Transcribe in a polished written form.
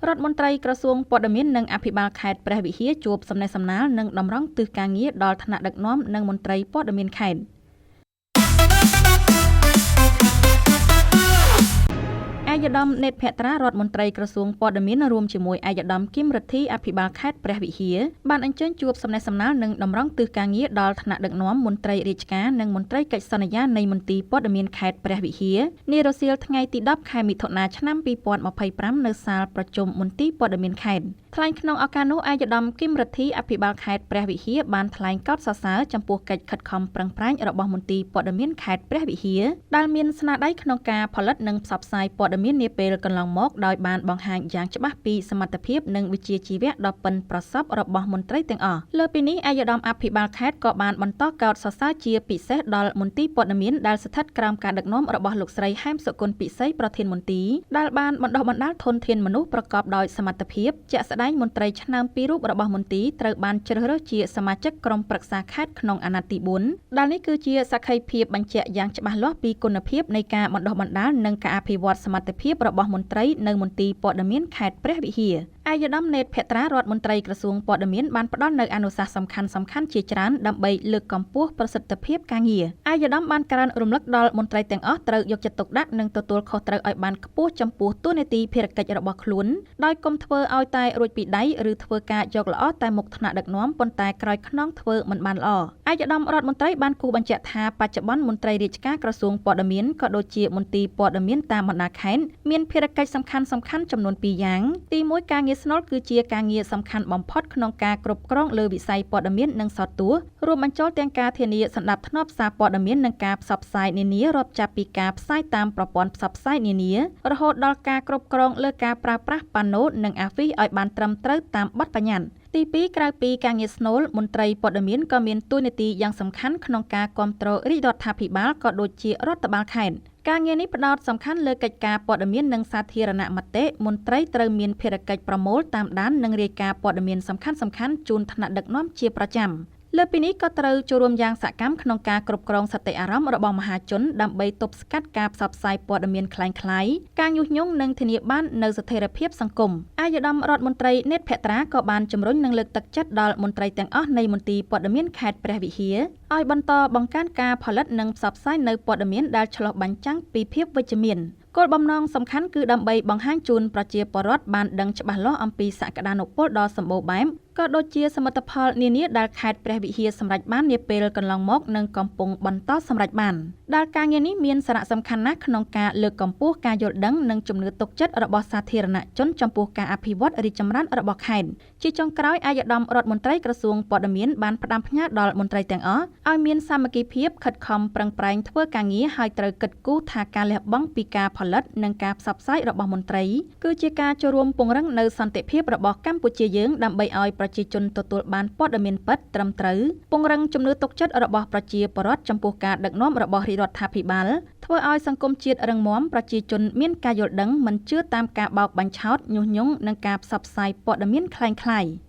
រដ្ឋមន្ត្រីក្រសួងព័ត៌មាននិងអភិបាលខេត្តព្រះវិហារជួបសំណេះសំណាលនិងតម្រង់ទិសការងារដល់ថ្នាក់ដឹកនាំនិងមន្ត្រីព័ត៌មានខេត្ត។ ឯកឧត្តមនេតភត្រារដ្ឋមន្ត្រីក្រសួងព័ត៌មានរួមជាមួយឯកឧត្តមគឹមរិទ្ធីអភិបាលខេត្តព្រះវិហារបានអញ្ជើញជួបសំណេះសំណាលនិងតម្រង់ទិសការងារដល់ថ្នាក់ដឹកនាំមន្ត្រីរាជការនិងមន្ត្រីកិច្ចសន្យានៃមន្ទីរព័ត៌មានខេត្តព្រះវិហារនារសៀលថ្ងៃទី10ខែមិថុនាឆ្នាំ2025នៅសាលប្រជុំមន្ទីរព័ត៌មានខេត្ត។ ថ្លែងក្នុងឱកាសនោះឯកឧត្តមគឹមរិទ្ធីអភិបាលខេត្តព្រះវិហារបានថ្លែងកោតសរសើរចំពោះកិច្ចខិតខំប្រឹងប្រែងរបស់មន្ទីរព័ត៌មានខេត្តព្រះវិហារដែលមានស្នាដៃក្នុងការផលិតនិងផ្សព្វផ្សាយព័ត៌មាននាពេលកន្លងមកដោយបានបង្ហាញយ៉ាងច្បាស់ពីសមត្ថភាពនិងវិជ្ជាជីវៈដ៏ប៉ិនប្រសប់របស់មន្ត្រីទាំងអស់។ លើពីនេះឯកឧត្តមអភិបាលខេត្តក៏បានបន្តកោតសរសើរជាពិសេសដល់មន្ទីរព័ត៌មានដែលស្ថិតក្រោមការដឹកនាំរបស់លោកស្រីហែមសុគន្ធពិសីប្រធានមន្ទីរដែលបានបណ្ដុះបណ្ដាលធនធានមនុស្សប្រកបដោយសមត្ថភាពជាក់ស្ដែងមន្ត្រីឆ្នើមពីររូបរបស់មន្ទីរត្រូវបានជ្រើសរើសជាសមាជិកក្រុមប្រឹក្សាខេត្តក្នុងអាណត្តិទី4ដែលនេះគឺជាសក្ខីភាពបញ្ជាក់យ៉ាងច្បាស់លាស់ពីគុណភាពនៃការបណ្ដុះបណ្ដាលនិងការអភិវឌ្ឍសមត្ថភាពរបស់មន្ត្រីនៅមន្ទីរព័ត៌មានខេត្តព្រះវិហារ។ ឯកឧត្តមនេតភត្រារដ្ឋមន្ត្រីក្រសួងព័ត៌មានបានផ្ដល់នូវអនុសាសន៍សំខាន់ៗជាច្រើនដើម្បីលើកកម្ពស់ប្រសិទ្ធភាពការងារ។ ឯកឧត្តមបានក្រើនរំលឹកដល់មន្ត្រីទាំងអស់ត្រូវយកចិត្តទុកដាក់និងទទួលខុសត្រូវឲ្យបានខ្ពស់ចំពោះតួនាទីភារកិច្ចរបស់ខ្លួនដោយកុំធ្វើឲ្យតែរួចពីដៃឬធ្វើការយកល្អតែមុខថ្នាក់ដឹកនាំប៉ុន្តែក្រោយខ្នងធ្វើមិនបានល្អ។ ឯកឧត្តមរដ្ឋមន្ត្រីបានគូសបញ្ជាក់ថាបច្ចុប្បន្នមន្ត្រីរាជការក្រសួងព័ត៌មានក៏ដូចជាមន្ទីរព័ត៌មានតាមបណ្ដាខេត្តមានភារកិច្ចសំខាន់ៗចំនួន2យ៉ាងទី1ការងារស្នូលគឺជាការងារសំខាន់បំផុតក្នុងការគ្រប់គ្រងលើវិស័យព័ត៌មាននិងសោតទស្សន៍រួមបញ្ចូលទាំងការធានាសណ្ដាប់ធ្នាប់សារព័ត៌មាននិងការផ្សព្វផ្សាយនានារាប់ចាប់ពីការផ្សាយតាមប្រព័ន្ធផ្សព្វផ្សាយនានារហូតដល់ការគ្រប់គ្រងលើការប្រើប្រាស់ប៉ាណូនិងអាហ្វីសឲ្យបានត្រឹមត្រូវតាមបទបញ្ញត្តិ។ ទី2ក្រៅពីការងារស្នូលមន្ត្រីព័ត៌មានក៏មានតួនាទីយ៉ាងសំខាន់ក្នុងការគ្រប់គ្រងរាជរដ្ឋាភិបាលក៏ដូចជារដ្ឋបាលខេត្ត។ ការងារនេះផ្ដោតសំខាន់លើកិច្ចការព័ត៌មាននិងសាធារណមតិមន្ត្រីត្រូវមានភារកិច្ចប្រមូលតាមដាននិងរាយការណ៍ព័ត៌មានសំខាន់ៗជូនថ្នាក់ដឹកនាំជាប្រចាំ។ លើពីនេះក៏ត្រូវចូលរួមយ៉ាងសកម្មក្នុងការគ្រប់គ្រងសតិអារម្មណ៍របស់មហាជនដើម្បីទប់ស្កាត់ការផ្សព្វផ្សាយព័ត៌មានក្លែងក្លាយការញុះញង់និងធានាបាននូវស្ថិរភាពសង្គម។ ឯកឧត្តមរដ្ឋមន្ត្រីនេតភត្រាក៏បានជំរុញនិងលើកទឹកចិត្តដល់មន្ត្រីទាំងអស់នៃមន្ទីរព័ត៌មានខេត្តព្រះវិហារឲ្យបន្តបង្កើនការផលិតនិងផ្សព្វផ្សាយនូវព័ត៌មានដែលឆ្លុះបញ្ចាំងពីភាពវិជ្ជមាន។ គោលបំណងសំខាន់គឺដើម្បីបង្ហាញជូនប្រជាពលរដ្ឋបានដឹងច្បាស់លាស់អំពីសក្តានុពលដ៏សម្បូរបែបក៏ដូចជាសមិទ្ធផលនានាដែលខេត្តព្រះវិហារសម្រេចបាននាពេលកន្លងមកនិងកំពុងបន្តសម្រេចបានដែលការងារនេះមានសារៈសំខាន់ណាស់ក្នុងការលើកកម្ពស់ការយល់ដឹងនិងជំនឿទុកចិត្តរបស់សាធារណជនចំពោះការអភិវឌ្ឍរីកចម្រើនរបស់ខេត្ត។ ជាចុងក្រោយឯកឧត្តមរដ្ឋមន្ត្រីក្រសួងព័ត៌មានបានផ្ដាំផ្ញើដល់មន្ត្រីទាំងអស់ឲ្យមានសាមគ្គីភាពខិតខំប្រឹងប្រែងធ្វើការងារហើយត្រូវគិតគូរថាការលះបង់ពីការផលិតនិងការផ្សព្វផ្សាយរបស់មន្ត្រីគឺជាការចូលរួមពង្រឹងនូវសន្តិភាពរបស់កម្ពុជាយើងដើម្បីឲ្យប្រជាជនទទួលបានព័ត៌មានពិតត្រឹមត្រូវពង្រឹងជំនឿទុកចិត្តរបស់ប្រជាពលរដ្ឋចំពោះការដឹកនាំរបស់រាជរដ្ឋាភិបាលធ្វើឲ្យសង្គមជាតិរឹងមាំប្រជាជនមានការយល់ដឹងមិនជឿតាមការបោកបញ្ឆោតញុះញង់និងការផ្សព្វផ្សាយព័ត៌មានក្លែងក្លាយ។